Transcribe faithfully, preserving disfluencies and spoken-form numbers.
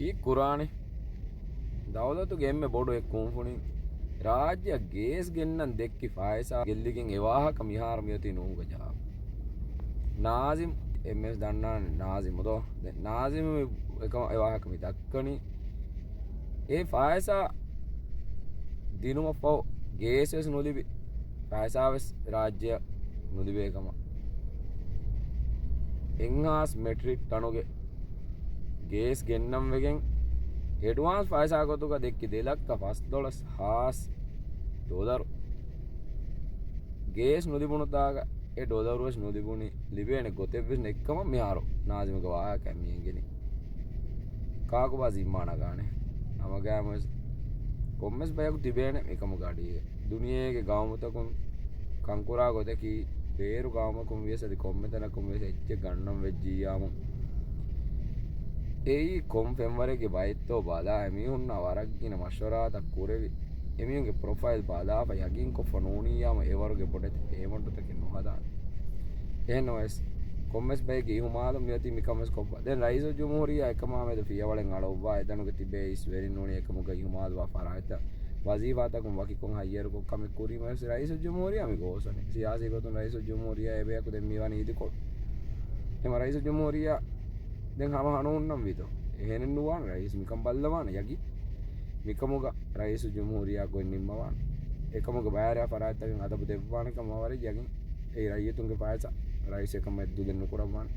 ކީއްކުރާނެ؟ ދައުލަތުގެ އެންމެ ބޮޑު އެއް ކުންފުނިން ރާއްޖެއަށް ގޭސް ގެންނަން ދެއްކި ފައިސާ ގެއްލިގެން އެ ވާހަކަ މިހާރު މިއޮތީ ނޫންގަ ޖަހާ. ނާޒިމް، އެންމެންވެސް ދަންނާނެ ނާޒިމު ދޯ؟ ދެން ނާޒިމް މި އެކަމަށް އެ ވާހަކަ މި ދައްކަނީ. އެ ފައިސާ ދިނުމަށްފަހު ގޭސް ވެސް ނުލިބި، ފައިސާ ވެސް ރާއްޖެއަށް ނުލިބޭ ކަމަށް. އެއްހާސް މެޓްރިކް ޓަނުގެ ގޭސް ގެންނަން ވެގެން އެޑްވާންސް ފައިސާ ގޮތުގަ ދެއްކި ދެ ލައްކަ ފަސްދޮޅަސް ހާސް ޑޮލަރު. ގޭސް ނުލިބުނު ތާގަ އެ ޑޮލަރު ވެސް ނުލިބުނީ، ލިބޭނެ ގޮތެއް ވެސް ނެތްކަމަށް މިހާރު ނާޒިމުގެ ވާހަކަ މި އެނގެނީ. ކާކުބާ ޒިންމާ ނަގާނެ؟ ހަމަގައިމުވެސް ކޮންމެސް ބަޔަކު ތިބޭނެ މިކަމުގެ އަޑީގަ. ދުނިޔޭގެ ގައުމުތަކުން ކަންކުރާ ގޮތަކީ، ބޭރު ގައުމަކުން ވިޔަސް އަދި ކޮންމެ ތަނަކުން ވިޔަސް އެއްޗެއް ގަންނަން ވެއްޖިއްޔާމު، އެއީ ކޮން ފެންވަރެއްގެ ބައެއްތޯ ބަލާ، އެމީހުންނާ ވަރަށް ގިނަ މަޝްވަރާތައް ކުރެވި، އެމީހުންގެ ޕްރޮފައިލް ބަލާފަ ޔަގީންކޮށްފަ ނޫނިއްޔާމު އެވަރުގެ ބޮޑެތި ޕޭމަންޓުތަކެއް ނުހަދާނެ. އެހެންނަމަވެސް، ކޮންމެސް ބައެއްގެ އިހުމާލުން މިއޮތީ މިކަންވެސް ކޮށްފަ. ދެން ރައީސުލްޖުމްހޫރިއްޔާ އެކަމާމެދު ފިޔަވަޅެއް އަޅުއްވާ، އެތަނުގެ ތިބޭ އިސް ވެރިން ނޫނީ އެކަމުގަ އިހުމާލުވާ ފަރާތްތައް ވަޒީފާތަކުން ވަކިކޮށް ހައްޔަރުކޮށް ކަމެއް ކުރީމަވެސް ރައީސުލްޖުމްހޫރިއްޔާ މި ގޯސްވަނީ. ސިޔާސީ ގޮތުން ރައީސުލްޖުމްހޫރިއްޔާ އެބަޔަކު ދެން މިވަނީ އިދިކޮޅު. އެހެން ރައީސުލްޖުމްހޫރިއްޔާ ދެން ހަމަ ހަނު ހުންނަންވީތޯ؟ އެހެނެއް ނުވާނެ، ރައީސް މިކަން ބައްލަވާނެ ޔަގީން. މިކަމުގަ ރައީސުލްޖުމްހޫރިއްޔާ ގޮތް ނިންމަވާނެ. އެކަމުގަ ބައިވެރިޔާ ފަރާތްތަކަށް އަދަބު ދެއްވާނެ ކަމަށް ވަރަށް ޔަގީން. އެއީ ރައްޔިތުންގެ ފައިސާ ރައީސް އެކަމަށް ދުލެއް ނުކުރައްވާނެ.